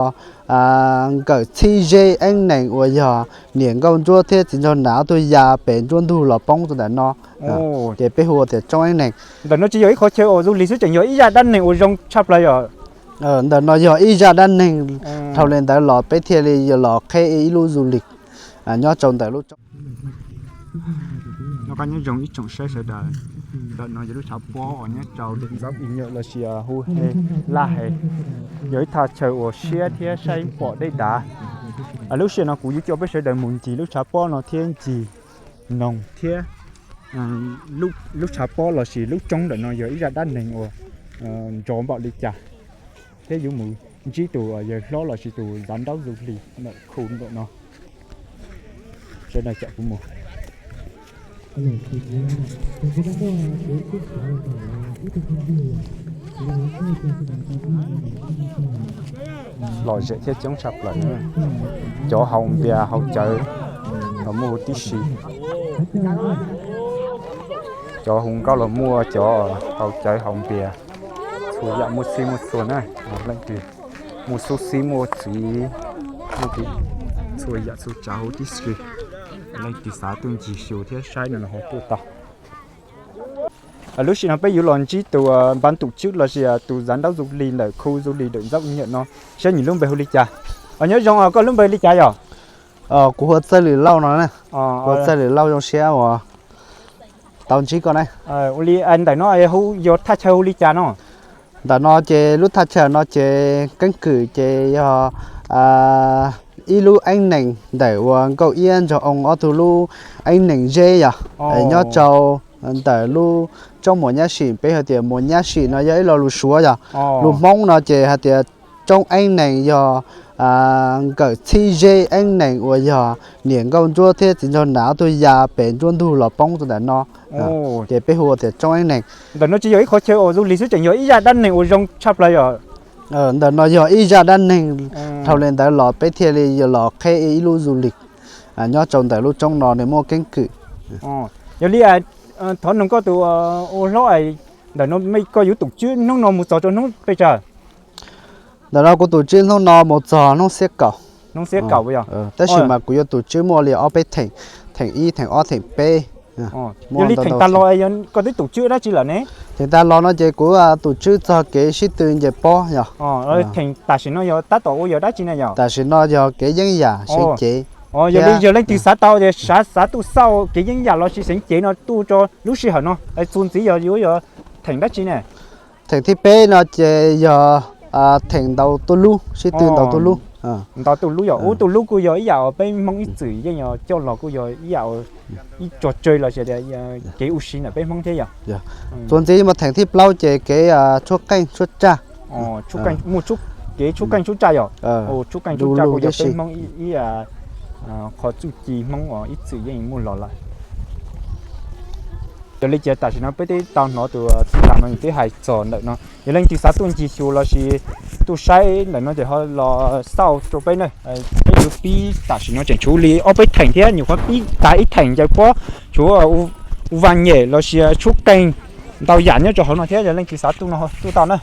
nkawm txhib zeb eeb nees uas yog niam nkauj ntsuab thiab txiv nraug nas ob tug ya pem nruab ntug los poob rau ntawm no, ces peb hu ua tias roob eeb nees. Ntawm no tsis yog ib qhov chaw ua du lịch xwb, tseem yog ib zaj dab neeg uas zoo tshaj plaws yom. Ntawm no yog ib zaj dab neeg, dhau li ntawd los peb thiaj li los qheb ib lub du lịch nyob rau ntawm lub roob. Nyob zoo ib tsoom saib sawv daws, ntawm no yog lub tshav pob uas nyob rau lwm zaub ib nyuam los sis hu he laj he, yog ib thaj chaw uas siab thiab saib pom deb dav. Lub sij hawm no kuv yuav coj peb sawv daws mus ncig lub tshav pob no thiab ncig noog thiab lub tshav pob los sis lub roob ntawm no yog ib zaj dab neeg uas nrov npaum li cas, thiab yuav mus ntsib tus yawg hlob los sis tus zav nraub du lịch ntawm khu ntawm no. Sawv daws caum kuv mus. Lom zem thiab coob tshaj plaws, cov haus npias haus cawv los muaj huv tib si, cov hu nkauj los muaj, cov haus cawv haus npias, txhua yam muaj txhij muaj txhua na. Leej twg muaj xub xib muaj txwv, muaj txhua yam txhua tsav huv tib si, leej twg xav tuaj ncig xyuas thiab saib no los ho tuaj tau. Lub sij hawm no peb yuav los ntsib tus npav tum tswb los sis tus zav nraub du lịch ntawm khu du lịch ntawm zaub nyuam no, saib nws lub npe hu li cas. Nyob zoo, koj lub npe li cas yom? Kuv hu ua Txawj Lwm Lauj no. Ua Txawj Lwm Lauj, zoo siab uas tau ntsib koj na. Ua li ntawm no hu yog thaj chaw hu li cas no? Ntawm no ces lub thaj chaw no ces keeb kwm ces yog ib lub eeb nees ntawm uas Nkauj Iab Ntsaug Oo ob tug lub eeb nees zeb yog nyob rau ntawm lub roob Muas Nyab Sim, peb hais tias Muas Nyab Sim no yog ib lo lus Suav yog, lus Hmoob no ces hais tias roob eeb nees yog nkawm txhib zeb eeb nees uas yog niam nkauj ntsuab thiab txiv nraug nas ob tug ya pem nruab ntug los poob rau ntawm no, ces peb hu ua tias roob eeb nees. Ntawm no tsis yog ib qhov chaw ua du lịch xwb, tseem yog ib zaj dab neeg uas zoo tshaj plaws yom. Ntawm no yog ib zaj dab neeg, dhau li ntawd los peb thiaj li los qheb ib lub du lịch nyob rau ntawm lub roob no nws muaj keeb kwm. Yog li thov noog koj tus ua hlob, ntawm no koj yuav tus tswb hnub no mus txog rau hnub pes tsawg? Ntawm no kuv tus tswb hnub no mus txog hnub xiab kaum. Hnub xiab kaum yog, tab sis mas kuv yuav tus tswb muaj li ob peb theem, theem ib, theem ob, theem peb. Yog li theem tas los koj twb tus tswb dab tsi lawm ne? Theem tas los no ces kuv tus tswb txog kev sib tw nce pob yog. Theem tam sim no yog tab tom ua yog dab tsi na yog? Tam sim no yog kev yeeb yam seev cev. Yog li yog leej twg xav tau tias xav, xav tuaj xauj kev yeeb yam los sis seev cev no tuaj rau lub sij hawm no, txuas ntxiv yog yuav yog theem dab tsi ne? Theem thib peb no ces yog theem ntaus tuj lub, sib tw ntaus tuj lub. Ntaus tuj lub yog, ub, tuj lub kuj yog ib yam uas peb Hmoob ib txwm yeej yog coj los kuj yog ib yam ib tso tseg los sis kev ua si ntawm peb Hmoob thiab yog. Txuas ntxiv mus theem thib plaub ces kev tshuab qeej tshuab tsaj. Muaj kev tshuab qeej tshuab tsaj yog. Tshuab qeej tshuab tsaj kuj yog peb Hmoob ib qho txuj ci Hmoob uas ib txwm yeej muaj los lawm. Yog li ces tam sim no peb twb tau hnov tus txwj laug no nws twb hais txog ntawm no, yog leej twg xav tuaj ncig xyuas los sis tuaj saib ntawm no ces ho los xauj rau peb na. Peb yuav pib tam sim no tseem tshuav li ob peb theem thiab, nyuam qhuav pib tag ib theem ncaws pob, tshuav ua vaj nyem los sis tshuab qeej ntau yam nyob rau hauv no thiab, yog leej twg xav tuaj no tuaj tau na.